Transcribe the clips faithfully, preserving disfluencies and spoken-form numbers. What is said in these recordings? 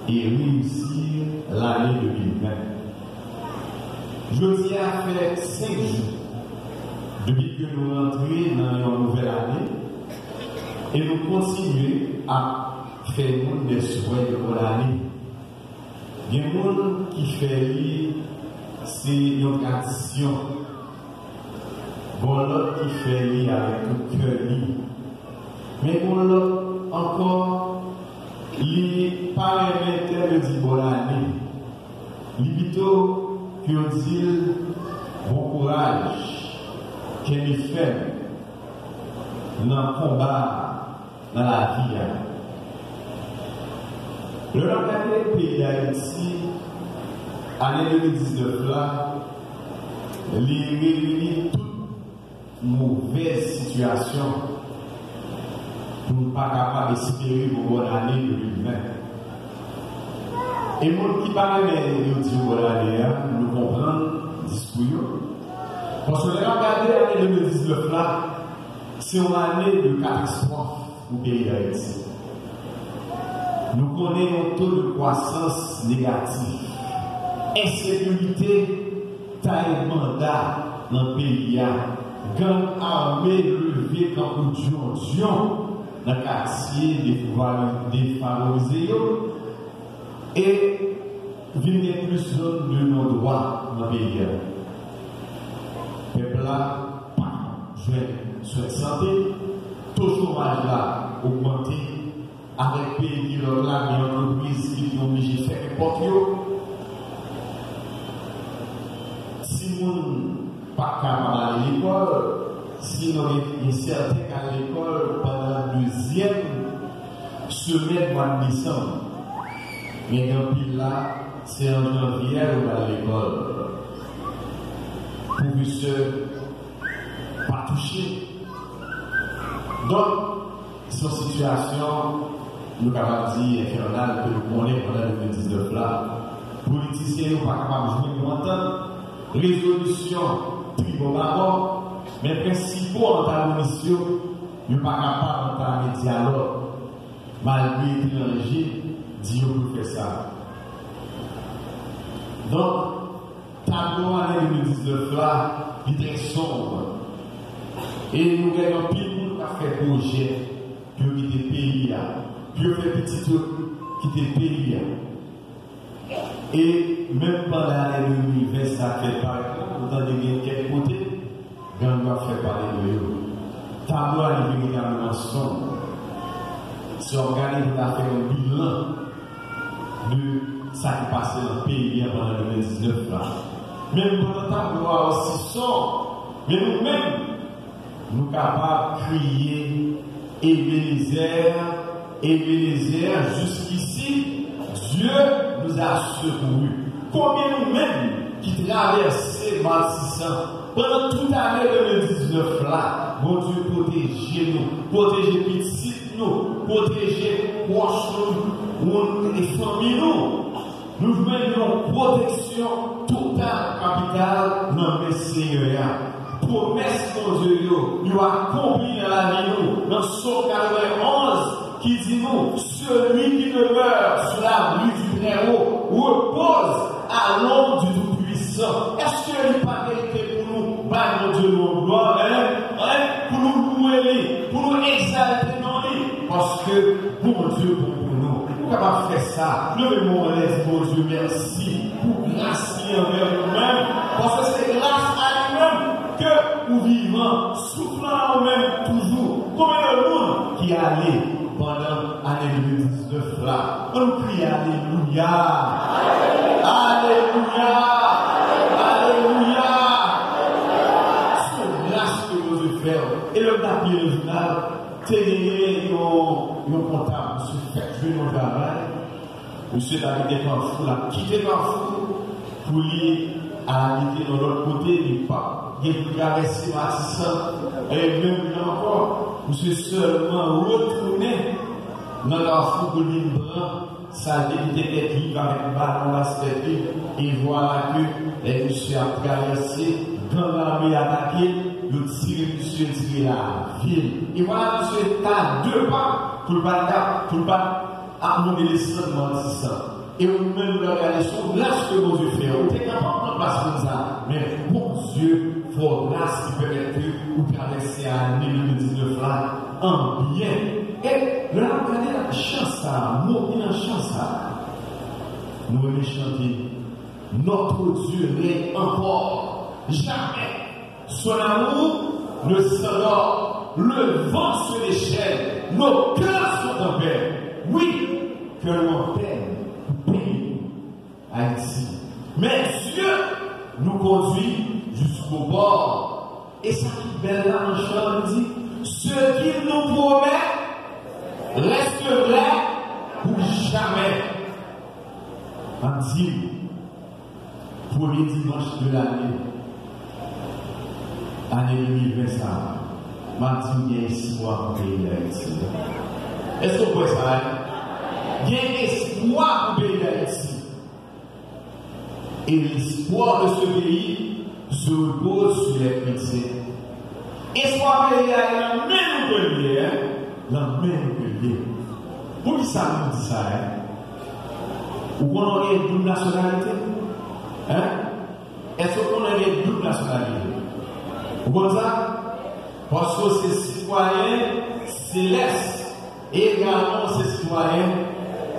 et réussir l'année deux mille vingt. Jodi a fè senk jou depi ke nou rantre nan yon nouvèl ane e nou kontinye ap fè moun de swè de bòn ane. Gen moun ki fè li se yon tradisyon. Gon lòt ki fè li avèk tout kè li. Men gon lòt ankò, li pa renmen tèm yo di bòn ane. Li pito pou yo di l bon kouraj, kenbe fèm nan konba a, nan lavi a. Lè n ap gade peyi Dayiti, ane de mil diznèf la, li reyini tout movèz sitiyasyon pou n pa kapab espere yon bòn ane de mil ven. E moun ki pa renmen yo di bòn ane a, nou konprann diskou yo. Paske lè n ap gade ane de mil diznèf la, se yon ane de katastwòf pou peyi Dayiti. Nou konnen yon to de kwasans negatif. Ensekirite taye banda nan peyi a. Gang ame leve tankou dyondyon nan katye defavori-, defavorize yo e vin gen plis zòn de non dwa nan peyi a. Pèp la pa jwenn swen sante, to chomaj la ogmante, avèk peyi ki lòt la, gen antrepriz ki oblije fèmen pòt yo. Timoun pa kapab ale lekòl, sinon gen, gen sèten k al lekòl pandan dezyèm semèn mwa desanm. Men gen anpil la, se an janvye a yo pral lekòl. Pwofesè pa touche. Donk, se yon sitiyasyon, nou kapab di, enfènal ke nou konnen pandan de mil diznèf la. Politisyen yo pa kapab jwenn yon antant, rezolisyon tribòbabò, men prensipal antagonis yo, yo pa kapab antame dyalòg, malgre etranje di yo pou fè sa. Donk, tablo ane de mil diznèf la, li trè sonb. E nou gen anpil moun k ap fè pwojè pou yo kite peyi a, pou yo fè pitit yo kite peyi a. E menm pandan ane de mil ven sa fèt parèt la, nou tande gen kèk kote, gang yo ap fè pale de yo. Tablo a li veritableman sonb. Si w ap gade pou ta fè yon bilan de sa ki pase nan peyi a pandan de mil diznèf la. Men pandan tablo a osi sonb, men nou menm, nou kapab kriye Ebenezè, Ebenezè, jusqu'ici, Dieu nous a secourus. Konbyen nou menm ki travèse Matisan pandan tout ane de mil diznèf la, Bondye pwoteje nou, pwoteje pitit nou, pwoteje pwòch nou, moun e fanmi nou. Nou jwenn yon pwoteksyon total kapital nan men Senyè a. Pwomès Bondye yo, yo akonpli nan lavi nou. Nan Sòm katrevenn onz ki di nou, Celui qui demeure sous l'abri du Très-Haut repose à l'ombre du Tout-Puissant. Èske li pa merite pou nou bay Bondye nou glwa, hein? Hein? Pou nou louwe li, pou nou egzalte non li? Paske Bondye bon pou nou. Ou kapab fè sa. Leve men w anlè, di Bondye mèsi pou gras li anvè ou menm. Paske se gras a li menm ke ou vivan, souflan an ou menm toujou. Konbyen de moun ki ale pandan ane de mil diznèf la? Ann kriye alelouya! Alelouya! Alelouya! Se yon gras ke Bondye fè w. E lè m t ap li nan jounal, te genyen yon, yon kontab, misye fèk jwenn yon travay. Misye t abite Kafou, l ap kite Kafou pou li al abite nan lòt kote, li p ap gen pou travèse Matisan, e menm jan ankò, misye sèlman retounen nan Kafou pou l vin pran sa l te kite tèt li avèk balon baskèt li, e vwala ke lè misye ap travèse, gang ame atake l, yo tire misye, tire lavi l. E vwala misye ta de pa pou l pa t, pou l pa t Ap monte desann matisan. E ou menm lè w gade se yon gras ke Bondye fè. Ou te kapab pran plas moun sa. Men Bondye fè w gras ki pèmèt ke ou travèse ane de mil diznèf la an byen. E lè n ap gade nan chan sa, mouri nan chan sa, nou renmen chante Notre Dieu règne encore. Jamais. Son amour ne s'endort. Le vent se déchaîne. Nos cœurs sont en paix. Oui, que l'on peine pour pays Haïti. Mais Dieu nous conduit jusqu'au bord. E sa ki bèl la nan chan an, li di, ce qu'il nous promet reste vrai pour jamais. M ap di, premye dimanch de lane, ane de mil ven sa, m ap di w gen espwa pou peyi Dayiti. Èske w kwè sa, en? Gen espwa pou peyi Dayiti. Et l'espoir de ce pays se repose sur les chrétiens. Espwa peyi a, e nan men nou ke l ye, en? Nan men nou ke l ye. Poukisa nou di sa, en? Ou konnen w gen doub nasyonalite? En? Èske w konnen w gen doub nasyonalite? Ou konn sa? Paske w se sitwayen selès e egalman w se sitwayen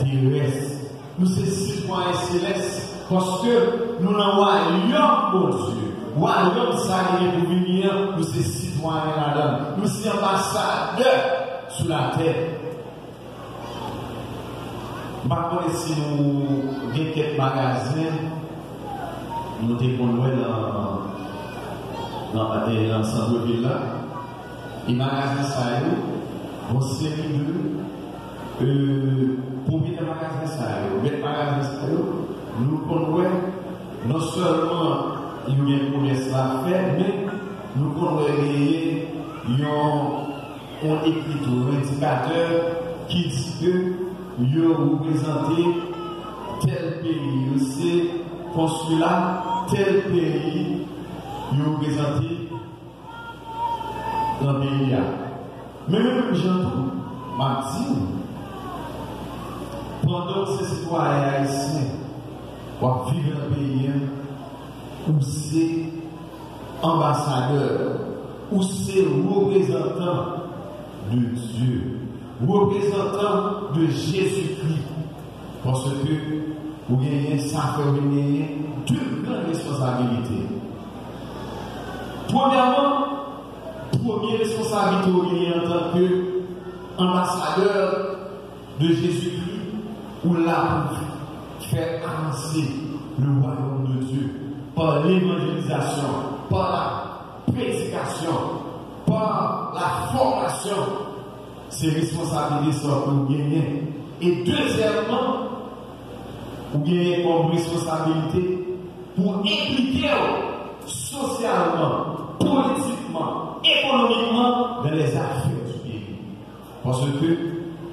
terès. Nou se sitwayen selès paske nou nan wayòm Bondye. Wayòm sa ki gen pou vini an, nou se sitwayen ladan l. Nou se anbasadè sou latè. M pa konnen si nou gen kèk magazen nou te konn wè nan, nan, eh, nan sant vil la. E magazen sa yo, yon seri de, euh, pwopriyetè magazen sa yo, mèt magazen sa yo, nou konn wè, non sèlman yo gen komès la fè, men nou konn wè genyen yon yon ekritou, yon endikatè ki di ke yo reprezante tèl peyi, yo se konsila tèl peyi, yo reprezante nan peyi a. Men menm jan tou, m ap di w, pandan w se sitwayen ayisyen, w ap viv nan peyi a, ou se anbasadè, ou se reprezantan de Dye, reprezantan de Jezikri, paske ou genyen, sa fè w genyen de gran responsabilite. Premyèman, premye responsablite w genyen antanke anbasadè de Jezikri, ou la pou fè avanse le royaume de Dieu par l'évangélisation, par la prédication, par la formation. Se responsablite sa ke w genyen. E dezyèmman, ou genyen kòm responsablite pou enplike w sosyalman, politikman, ekonomikman dans les affaires du pays. Paske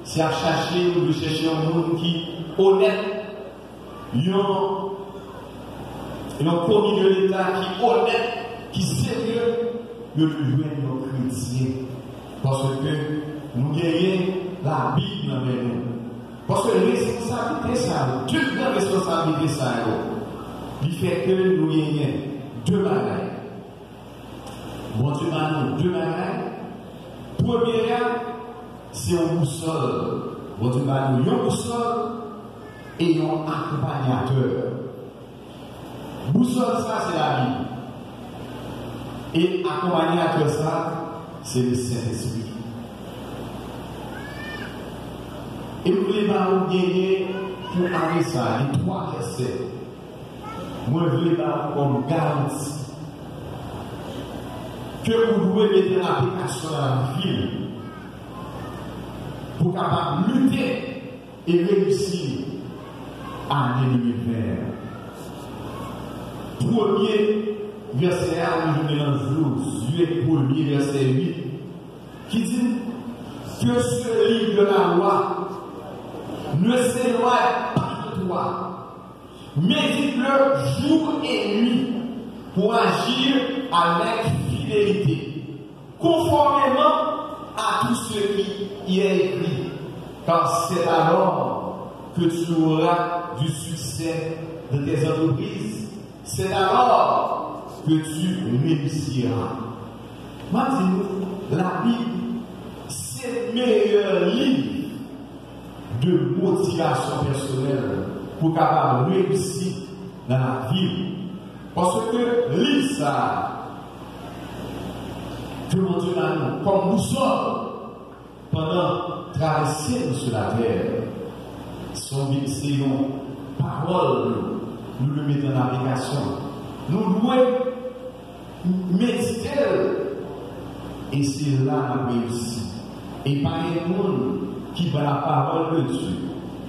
si y ap chache, nou dwe chèche yon moun ki onèt, yon, yon komi de Leta ki onèt, ki serye, yo dwe jwenn yon kretyen. Paske nou genyen Labib nan men nou. Paske responsablite sa yo, de gran responsablite sa yo, li fè ke nou genyen de bagay. Bondye ba nou de bagay. Premye a, se yon bousòl. Bondye ba nou yon bousòl e yon akonpanyatè. Bousòl sa, se Labib. E akonpanyatè sa, se Lesentespri. E m vle ba ou genyen pou ane sa, gen twa vèsè. Mwen vle ba ou kòm garanti ke ou dwe mete an aplikasyon nan lavi w pou kapab lite e reyisi ane de mil ven an. Premye vèsè a, nou jwenn nan Jozye premye vèsè uit, ki di, que ce livre de la loi ne s'éloigne pas de toi. Médite-le jour et nuit pour agir avec fidélité, conformément à tout ce qui y est écrit. Car c'est alors que tu auras du succès dans tes entreprises, c'est alors que tu réussiras. M a di nou, Labib se meyè liv de motivasyon pèsonèl pou w kapab reyisi nan lavi w. Paske liv sa a, ke Bondye ba nou kòm bousòl, pandan travèse nou sou latè, se yon, se yon pawòl nou, nou dwe mete an aplikasyon. Nou dwe medite l, e se la n ap reyisi. E pa gen moun ki pran lapawòl de Dye,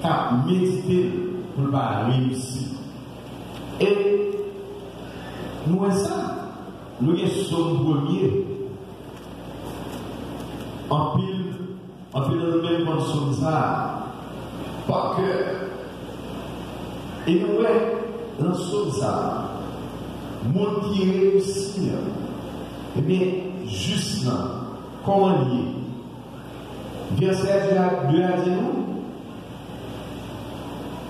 k ap medite l pou l pa reyisi. E nou wè sa, nou gen Sòm premye, anpil Anpil nan nou menm konn sòm sa a pa kè. E nou wè, nan sòm sa a, moun ki reyisi an, ebyen, jis lan, kòman l ye? Vèsè de a di nou,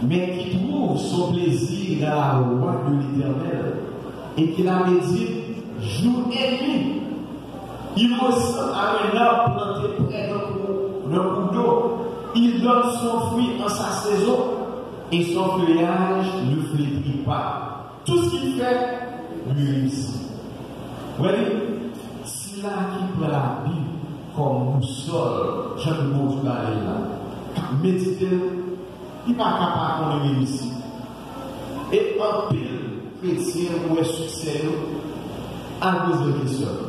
mais qui trouve son plaisir dans la loi de l'Éternel, et qui la médite jour et nuit. Il ressemble à un arbre planté près d'un cours, d'un cours d'eau. Il donne son fruit en sa saison, et son feuillage ne flétrit pas. Tout ce qu'il fait lui réussit. Wè li, sila ki pran Labib kòm bousòl, jan ke Bondye ba li la, k ap medite l, li pa ka pa konnen reyisi. E anpil kretyen ou wè siksè yo, al poze l kesyon.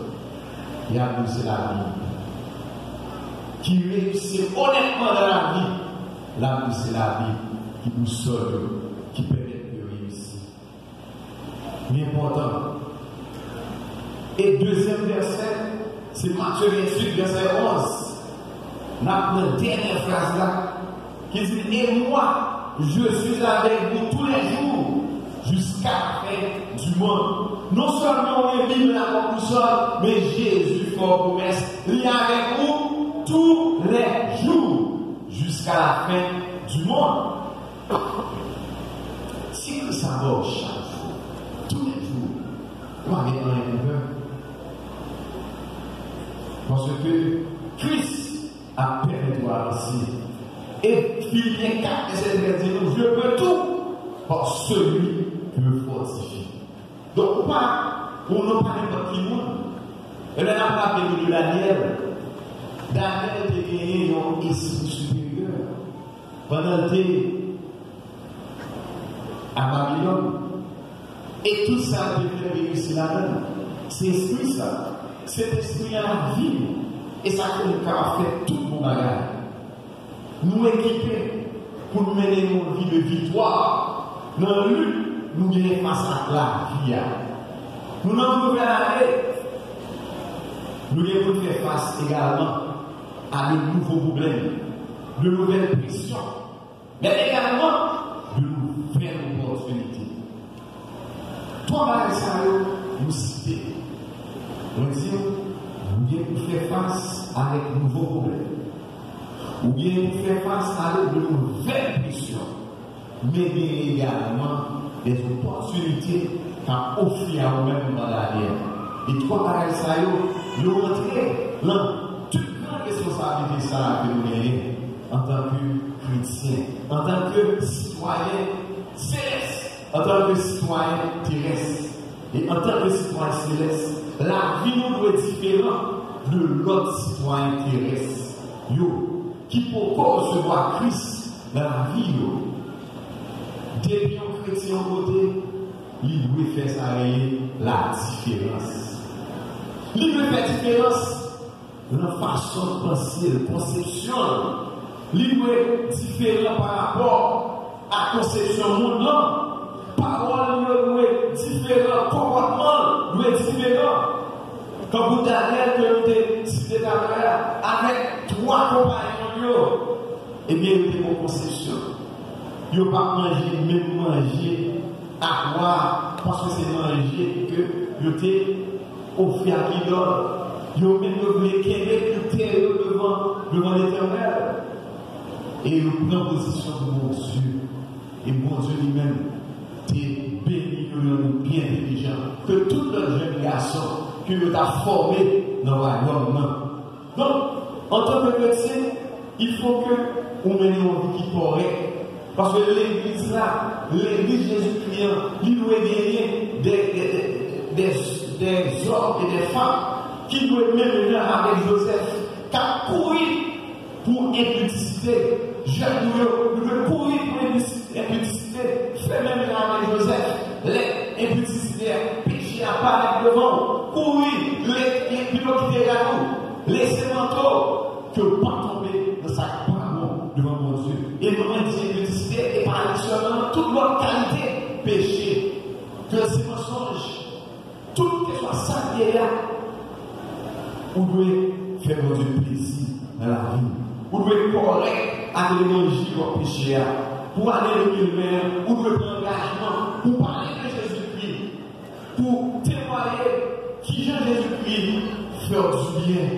Y ap di w se Labib ki reyisi onètman nan lavi. Labib se Labib ki bousòl yo, ki pèmèt yo reyisi. Li enpòtan. E dezyèm vèsè, se Matye venntuit, vèsè onz. N ap nan dènyè fraz la, ki di, et moi, je suis avec vous tous les jours, jusqu'à la fin du monde. Non sèlman ou gen Bib la kòm bousòl, men Jezi fè w pwomès, li avèk ou tou lè jou, jiska la fen di monn. Si Kris ap ba w chak jou, tou lè jou, ou pa gen anyen pou pè. Paske Kris ap pèmèt ou avanse. E Filipyen kat vèsè trèz di nou, je peux tout par celui qui me fortifie. Donk, ou pa, ou non pa nenpòt ki moun. E lè n ap raple nou de Danyèl, Danyèl te genyen yon espri siperyè pandan l te a Babilòn. E tout sa l te fè reyisi ladan l. Se espri sa, se espri an lavi nou. E sa fè nou kapab fè tout bon bagay. Nou ekipe pou nou mennen yon vi de viktwa nan lit nou genyen fas ak lavi a. Nou nan yon nouvèl ane, nou gen pou n fè fas egalman a de nouvo pwoblèm, de nouvèl presyon, men egalman de nouvèl opòtinite. Twa bagay sa yo, nou site. Mwen di w, ou gen pou fè fas avèk nouvo pwoblèm. Ou gen pou fè fas avèk de nouvèl presyon. Men gen egalman de opòtinite k ap ofri a ou menm pandan ane a. E twa bagay sa yo, yo rantre nan tout gran responsablite sa a ke nou genyen antanke kretyen, antanke sitwayen selès, antanke sitwayen terès. E antanke sitwayen selès, lavi nou dwe diferan de lòt sitwayen terès yo ki poko resevwa Kris nan lavi yo. Depi yon kretyen yon kote, li dwe fè sa rele ladiferans. Li dwe fè diferans nan fason l panse l, konsepsyon l. Li dwe diferan pa rapò a konsepsyon monn nan. Pawòl li yo dwe diferan, konpòtman l dwe diferan. Tankou Danyèl ke nou te site talè a, avèk twa konpayon l yo, ebyen, yo te gen yon konsepsyon. Yo p ap manje menm manje ak wa, paske se manje ke yo te ofri ak idòl. Yo menm, yo vle kenbe tout tè yo devan, devan Letènèl. E yo pran pozisyon pou Bondye. E Bondye li menm te beni yo nan yon byen entelijan ke tout lòt jèn gason ke yo ta fòme nan wayòm nan. Donk, antanke kretyen, il faut que ou mennen yon vi ki kòrèk. Paske legliz la, legliz Jezikri an, li dwe genyen de, de, de, de, de zòm e de fanm ki dwe menm jan avèk Jozèf, k ap kouri pou enpidisite. Jèn nou yo, nou dwe kouri pou enpidisite, enpidisite. Fè menm jan avèk Jozèf. Lè enpidisite a, peche a parèt devan w, kouri, lè, lè, pito kite rad ou, lese manto w, ke w pa tonbe nan sa k pa bon devan Bondye. E nou mwen di enpidisite, e pa li sèlman, tout lòt kalite peche, ke se mansonj, tout ke swa sa k ye a, ou dwe fè Bondye plezi nan lavi w. Ou dwe kòrèk ak levanjil w ap preche a. Pou ane de mil ven an, ou dwe pran angajman pou pale de Jezikri, pou temwaye kijan Jezikri fè w dibyen.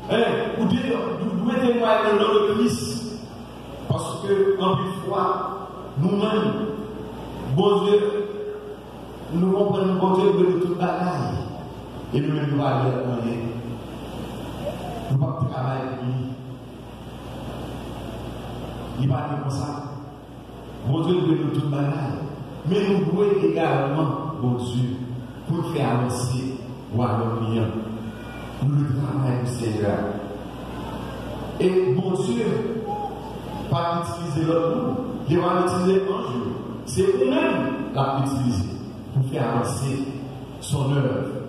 Hein? Ou dwe, ou dwe temwaye nan non de Kris. Paske anpil fwa, nou menm, Bondye, nou konprann Bondye dwe nou tout bagay. E nou menm nou pa dwe anyen. Nou p ap travay pou li. Li pa dwe konsa. Bondye dwe nou tout bagay. Men nou dwe egalman Bondye pou n fè avanse wayòm li an. Nou dwe travay pou Senyè a. E Bondye p ap itilize lòt moun. Li p ap itilize anj yo. Se ou menm l ap itilize pou fè avanse son œuvre.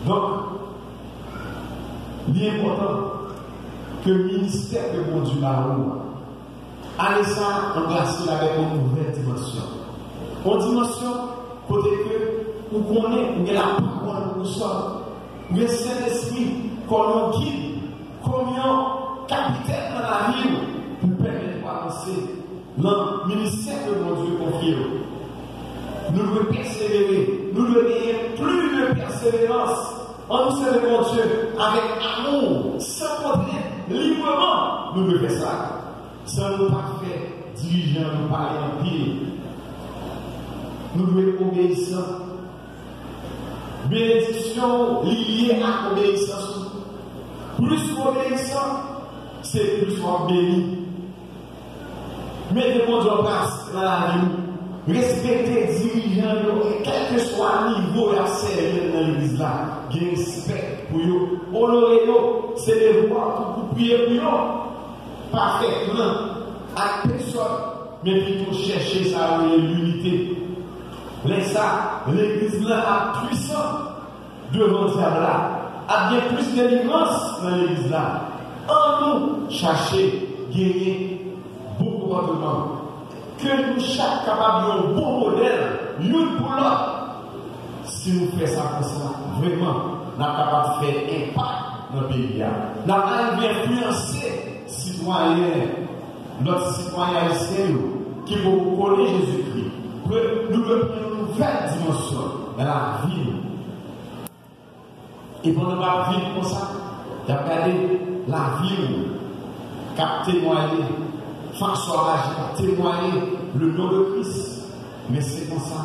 Donk, li enpòtan ke ministè ke Bondye ba ou a, ane sa a, anbrase l avèk yon nouvèl dimansyon. Yon dimansyon kote ke ou konnen ou gen lapawòl pou sòl, ou gen Sentespri kòm yon gid, kòm yon kapitèn nan lavi w pou pèmèt ou avanse nan ministè ke Bondye konfye w. Nou dwe pèsevere, nou dwe genyen plis de pèseverans. Ann nou sèvi Bondye avèk amou, san kontrent, libreman, nou dwe fè sa. San nou pa fè dirijan nou pale anpil. Nou dwe obeyisan. Benediksyon w li lye ak obeyisans ou. Plis ou obeyisan, se plis w ap beni. Mete Bondye an pratik nan lavi w. Respekte dirijan yo, e kèlkeswa nivo y ap sèvi nan legliz la, gen respè pou yo. Onore yo, se devwa w pou, pou priye pou yo. Pa fè plan ak pèsòn, men pito chèche sa yo rele linite. Lè sa, legliz lan ap pwisan devan dyab la, ap gen plis delivrans nan legliz la. Ann nou chache genyen bon konpòteman. Ke nou chak kapab yon bon modèl youn pou lòt. Si nou fè sa konsa, vrèman, n ap kapab fè enpak nan peyi a. N ap arive enfliyanse sitwayen, lòt sitwayen ayisyen yo ki poko konnen Jezikri. Ke nou dwe pran yon nouvèl dimansyon nan lavi nou. E pandan w ap viv konsa, y ap gade lavi w k ap temwaye, fason w ap aji k ap temwaye le non de Kris. Men se konsa,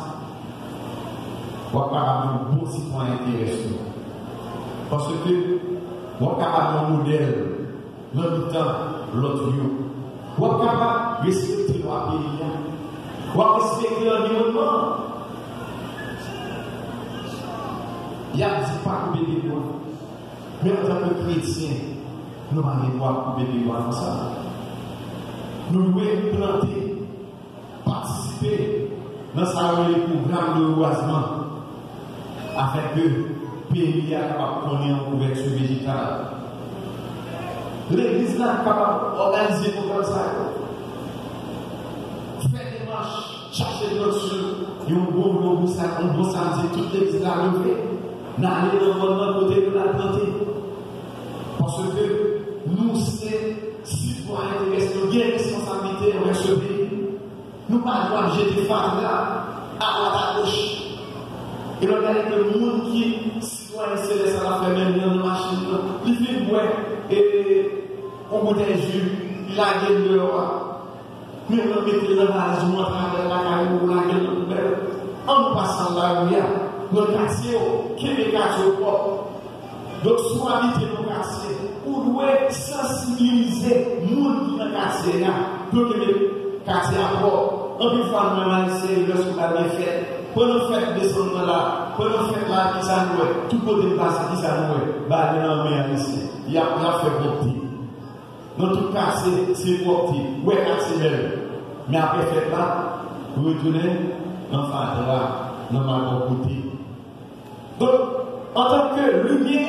w ap kapab yon bon sitwayen terès tou. Paske w ap kapab yon modèl nan mitan lòt yo. W ap kapab respekte lwa peyi a. W ap respekte anviwònman an. Y ap di pa koupe pye bwa. Men antanke kretyen, nou pa gen dwa koupe pye bwa konsa. Nou dwe plante, patisipe nan sa yo rele pwogram de rebwazman, afin ke peyi a kapab konnen yon kouvèti vejetal. Legliz la kapab òganize pwogram sa yo. Fè demach, chache planti yon bon, yon bon sa, yon bon samdi, tout legliz la leve, n ale nan mòn nan kote nou al plante. Paske nou se sitwayen terès, nou gen responsablite anvè se peyi. Nou pa dwe ap jete fatra adwat agoch. E lè w gade ke moun ki sitwayen selès la ap fè menm jan nan machin nan, li fin bwè e yon boutèy ji, Lage l deyò a. Men w mete l nan valiz ou, antre avè l lakay ou, ou lage l nan poubèl. An nou pa sal lari a. Nan katye yo, kenbe katye yo pwòp. Donk, si w abite nan katye, ou dwe sansibilize moun ki nan katye a pou yo kenbe katye a pwòp. Anpil fwa, nou menm Ayisyen, lòske w pral gen fèt, pandan fèt desanm nan la, pandan fèt la, kisa nou wè? Tout kote n pase, kisa nou wè? Bagay nan men Ayisyen. Y ap, y ap fè pwòpte. Nan tout katye, se pwòpte. Ou wè katye bèl. Men apre fèt la, ou retounen nan fatra, nan malpwòpte. Donk, antanke limyè,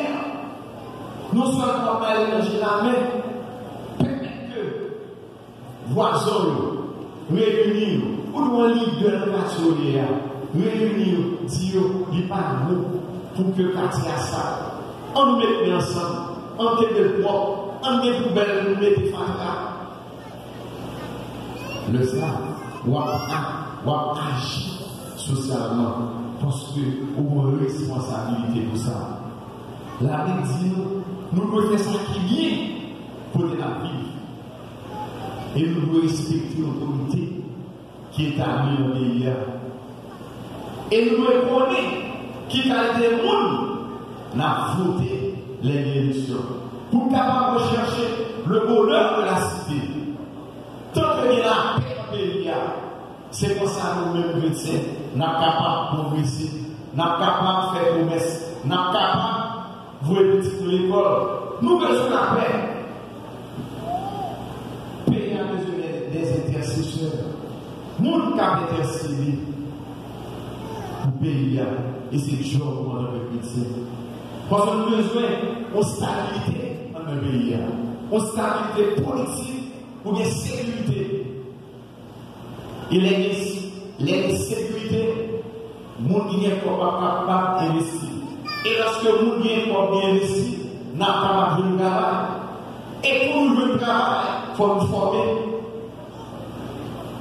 non sèlman w ap bay lanje la, men pèmèt ke vwazon yo reyini yo. Ou dwe lidè nan katye w ye a. Reyini yo, di yo, li pa bon pou ke katye a sal. An nou met men ansanm, an kenbe l pwòp, an gen poubèl pou nou mete fatra. Lè sa, w ap, w ap aji sosyalman, paske ou gen responsabilite pou sa. Labib di nou, nou dwe fè sa ki byen kote n ap viv. E nou dwe respekte otorite ki etabli nan peyi a. E nou dwe konnen ki kalite moun n ap vote lè gen eleksyon. Pou n kapab rechèche le bonheur de la cité. Tanke gen lapè nan peyi a, se konsa nou menm kretyen, n ap kapab pwogrese, n ap kapab fè komès, n ap kapab voye pitit nou lekòl. Nou bezwen lapè. Peyi a bezwen de, de entèsesè. Moun k ap entèsede pou peyi a. E se djòb nou antanke kretyen. Paske nou bezwen yon stabilite anndan peyi a. Yon stabilite politik pou gen sekirite. E lè gen, lè gen sekirite, moun ki gen kòb ap kapab envesti. E lòske moun gen kòb li envesti, n ap kapab jwenn travay. E pou nou jwenn travay, fò nou fòme.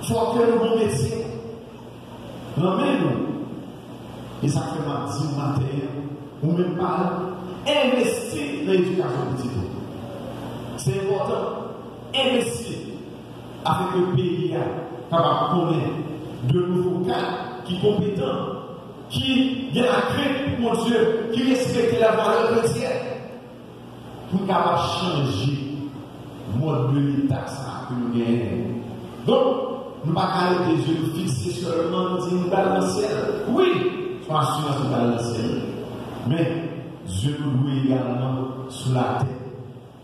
Fò ke nou bon metye nan men nou. E sa k fè m ap di w maten an, ou menm paran, envesti nan edikasyon pitit ou. Se enpòtan. Envesti afin ke peyi a kapab konnen de nouvo kad ki konpetan, ki gen lakrent pou Bondye, ki respekte lavalè kretyèn. Pou n kapab chanje mòd de leta sa a ke nou genyen. Donk, nou pa ka rete zye nou fikse sèlman, nou di nou pral nan syèl. Wi, se yon asirans nou pral nan syèl. Men, zye nou dwe egalman sou latè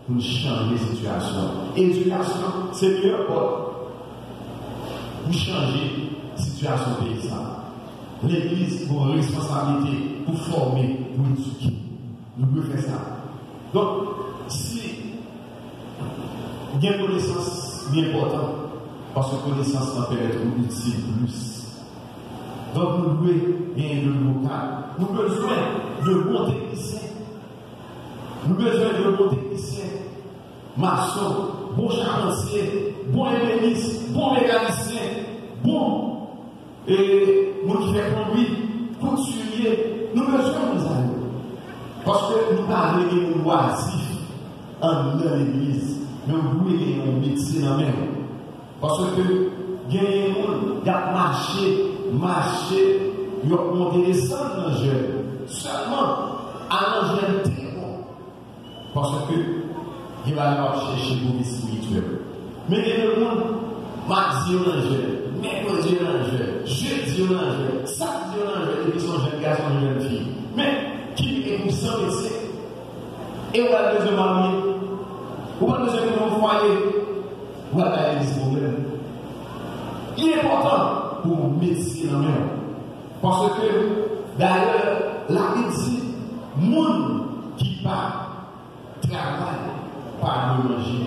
pou n chanje sitiyasyon. Edikasyon, se meyè pòt pou chanje sitiyasyon peyi sa a. Legliz gen yon responsablite pou fòme, pou edike. Nou dwe fè sa. Donk, si gen konesans, li enpòtan, paske konesans lan pèmèt ou itil plis. Donk, nou dwe genyen de nouvo kad. Nou bezwen de bon teknisyen. Nou bezwen de bon teknisyen, mason, bon chapantye, bon ebenis, bon mekanisyen, bon e moun ki fè konbit, koutirye, nou bezwen moun sa yo. Paske nou pa vle gen moun wazif anndan legliz, men ou dwe gen yon metye nan men w. Paske genyen moun, y ap mache, mache, y ap monte desann nan jèn. Sèlman, al nan jèn trè bon. Paske gen bagay w ap chèche pou vi espirityèl. Men gen de moun, madi yo nan jèn, mèkredi yo nan jèn, jedi yo nan jèn, samdi yo nan jèn, epi se yon jèn gason, yon jèn fi. Men, ki e pou san metye, e w al bezwen marye, ou pa bezwen gen yon fwaye, w al bay legliz pwoblèm. Li enpòtan pou w metye nan men w. Paske, dayè, Labib di, moun ki pa travay pa dwe manje.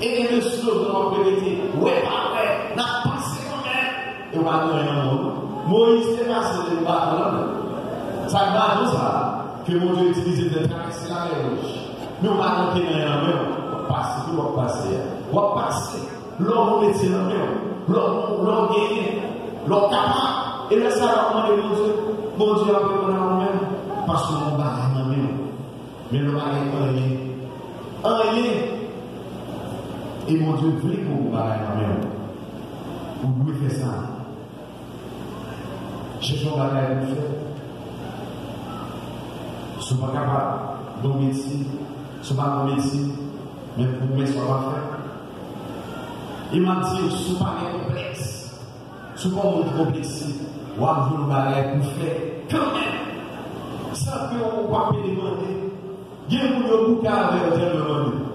E gen de slogan w ap repete, wè pa wè, n ap pase kanmenm. E w pa gen anyen nan men w. Moyiz te pase depi baton an. Sa k baton sa a, ke Bondye itilize pou travèse lamè wouj. Men w pa gen anyen nan men w. W ap pase, tou w ap pase a. W ap pase. Lè w gen yon metye nan men w, lè w, lè w genyen, lè w kapab, e lè sa a w ap mande Bondye, Bondye ap reponn a ou menm, paske w gen yon bagay nan men w. Men lè w pa gen anyen, anyen, E Bondye vle pou ou bagay nan men w. Ou dwe fè sa. Chèche yon bagay pou w fè. Si w pa kapab, gen yon medsin. Si w pa gen medsin, men pwomès w ap fè. E m ap di w, si w pa gen konplèks, si w pa yon moun konplekse, w ap jwenn yon bagay pou w fè kanmenm. San ke w pa pede mande. Gen moun yo bouke avè yo tèlman yo mande.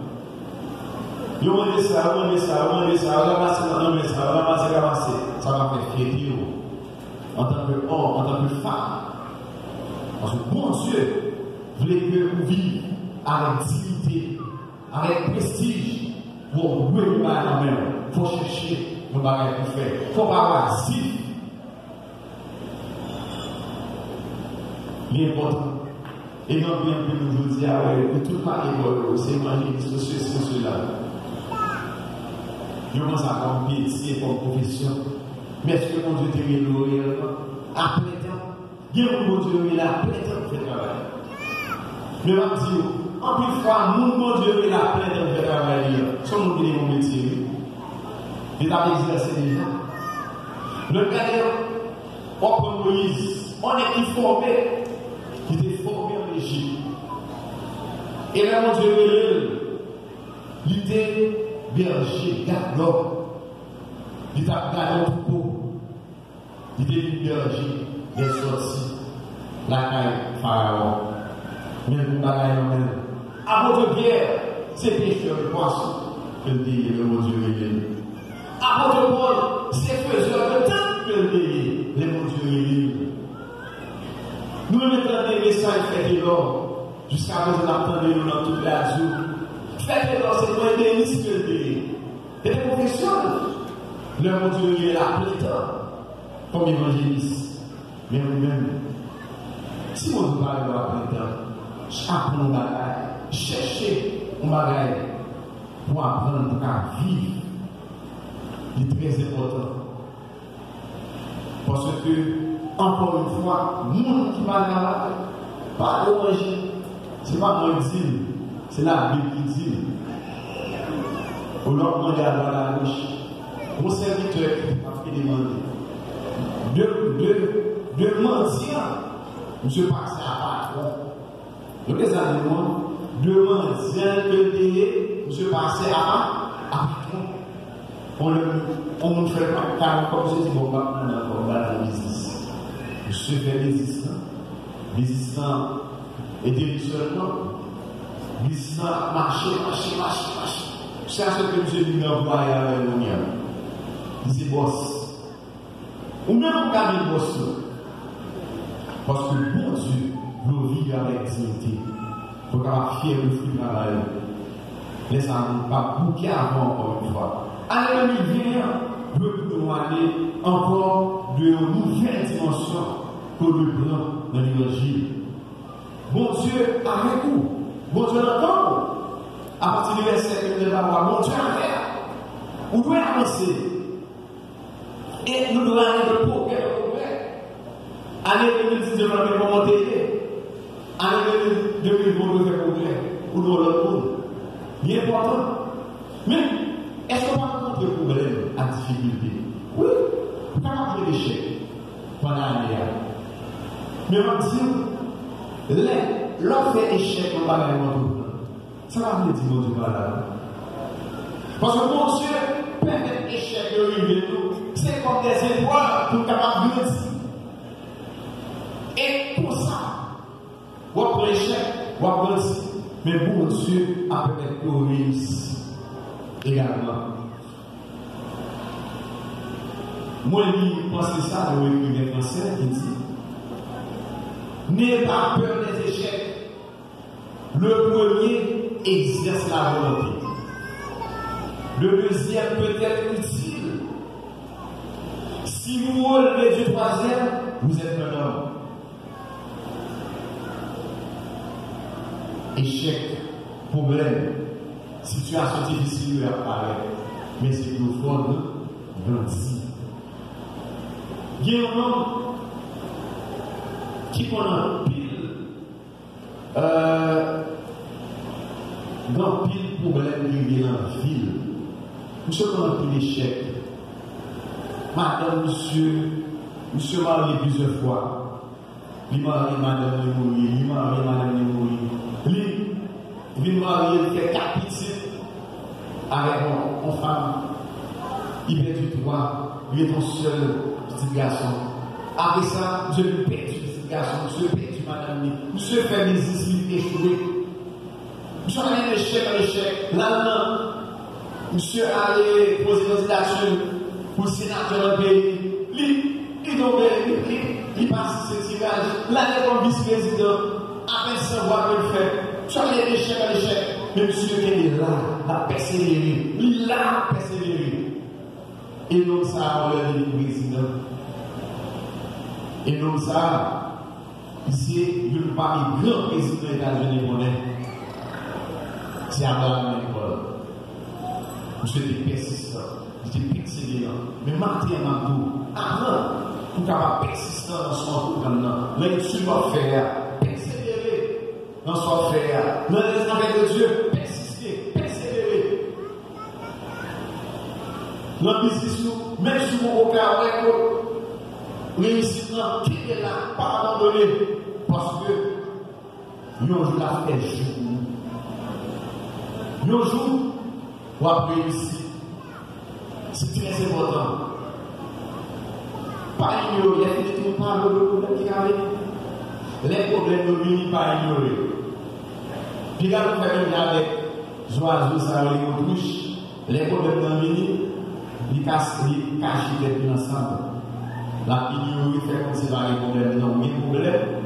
Yo mande sa, yo mande sa, yo mande sa, yo ranmase nan men sa, yo ranmase, ranmase. Sa va fè fyète w. Antanke òm, antanke fanm. Paske Bondye vle ke ou viv avèk diyite, avèk prestij. Bon, ou dwe yon bagay nan men w. Fò w chèche yon bagay pou w fè. Fò w pa wazif. Li enpòtan. E gen anpil, anpil moun jodi a, wè, yo tout pale bò yo, se evanjelis, se sesi, se sela. Yo pran sa kòm metye, kòm pwofesyon. Men èske Bondye te rele w reyèlman? A plen tan. Gen moun Bondye rele a plen tan pou fè travay. Men m ap di w, anpil fwa, moun Bondye rele a plen tan pou fè travay li an, se yon moun ki te gen yon metye, wi. Li t ap egzèse deja. Lè n gade, w ap pran Moyiz, yon nèg ki fòme, ki te fòme ann Ejip. E lè Bondye rele l, li te bèje, gadò. Li t ap gade yon twoupo. Li te vin bèje lè l sòti lakay Farawon. Men l gen yon bagay nan men l. Apot Pyè, se pechè de pwason ke l te ye lè Bondye rele l. Apot Pòl, se fezè de tant ke l te ye lè Bondye rele l. Nou renmen tande mesaj Frè Telò. Jiskaprezan, n ap tande yo nan tout radyo. Frè Telò, se yon ebenis ke l te ye. Se te pwofesyon l. Lè Bondye rele l a plen tan kòm evanjelis. Men ou menm, si Bondye pa rele w a plen tan, aprann yon bagay, chèche yon bagay pou aprann, pou ka viv. Li trè enpòtan. Paske, ankò yon fwa, moun ki pa travay, pa manje. Se pa mwen ki di l, se Labib ki di l. Ou lòt mande adwat agoch. Yon sèvitè ki pa pede mande. De, de, de mandyan, misye pase a patwon. Nou te sa di nou an, de mandyan ke l te ye, misye pase a, a patwon. On lè, on moun fè kal kòb, misye di, "Bon, m pa konn nan kòb, m ba nan biznis." Misye fè biznis lan. Biznis lan, e te li sèlman. Biznis lan ap mache, mache, mache, mache. Jiskaske misye vin nan pwaye avè l kounye a. Li se bòs. Ou menm ou ka vin bòs ou. Paske Bondye vle w viv avèk diyite. Pou w kapab fyè de fwi travay ou. Lè sa a, nou p ap bouke avè w ankò yon fwa. Ane de mil ven an dwe pou nou ane ankò de yon nouvèl dimansyon ke w dwe pran nan levanjil. Bondye avèk ou. Bondye nan kan w. Apati de vèsè ke nou te ba w a, Bondye avèk ou. Ou dwe avanse. E nou dwe ale de pwogrè an pwogrè. Ane de mil diznèf la, men kòman te ye? Ane de mil, de mil ven, ou dwe fè pwogrè. Ou dwe yon lòt moun. Li enpòtan. Men, èske w pa rankontre pwoblèm ak difikilte? Wi, ou kapab jwenn echèk pandan ane a. Men m ap di w, lè, lè w fè echèk nan bagay ou antreprann, sa pa vle di Bondye pa la, non. Paske Bondye pèmèt echèk yo rive nou, se kòm dè eprèv pou n kapab grandi. E konsa, w ap pran echèk, w ap grandi, men Bondye ap pèmèt ke w reyisi egalman. Mwen li panse sa de yon ekriven fransè ki di, N'aie pas peur des échecs. Le premier exerce la volonté. Le deuxième peut être utile. Si vous relevez du troisième, vous êtes un homme. Echèk, pwoblèm, sitiyasyon difisil yo ap parèt, men se pou fò nou grandi. Gen yon nonm ki konn anpil, euh, gen anpil pwoblèm ki rive nan vi l. Misye pran anpil echèk. Madanm misye, misye marye plizyè fwa. Li marye, madanm li mouri, li marye, madanm li mouri. Li vin marye, li fè kat pitit avèk yon, yon fanm. Li pèdi twa, li ret yon sèl pitit gason. Apre sa, misye vin pèdi pitit gason, misye pèdi madanm li. Misye fè biznis li echwe. Misye ale nan echèk an echèk. L al nan, misye ale poze kandidati pou senatè nan peyi. Li, li tonbe, li, li, li pa asiste tiraj. L ale kòm vis prezidan. Apèn san vwa ke l fè. Misye ale nan echèk an echèk. Men misye kenbe la, l ap pèsevere. Li la, l ap pèsevere. E nonm sa a, yon lè li vin prezidan. E nonm sa a, li se youn pami gran prezidan Etazini konnen. Se Abraham Lincoln. Misye te pèsistan, li te pèseveran. Men maten an, m ap di w, aprann pou w kapab pèsistan nan sa w antreprann nan, nan etid w ap fè a. Pèsevere nan sa w ap fè a. Nan lèzavè de Dye, pèsiste, pèsevere. Nan biznis ou, menm si w poko ka wè kot reyisit lan, kenbe la, pa abandone. Paske yon jou l ap fè jou pou ou. Yon jou, w ap reyisi. Se trè enpòtan. Pa inyore, lè fini tou, pa inyore pwoblèm ki ka vini. Lè pwoblèm yo vini, pa inyore. Piga nou fè menm jan avèk zwazo sa yo, rele otwich. Lè pwoblèm nan vini, li ka, li kache tèt li nan sab. L ap inyore, fè kòmsi pa gen pwoblèm, non, gen pwoblèm.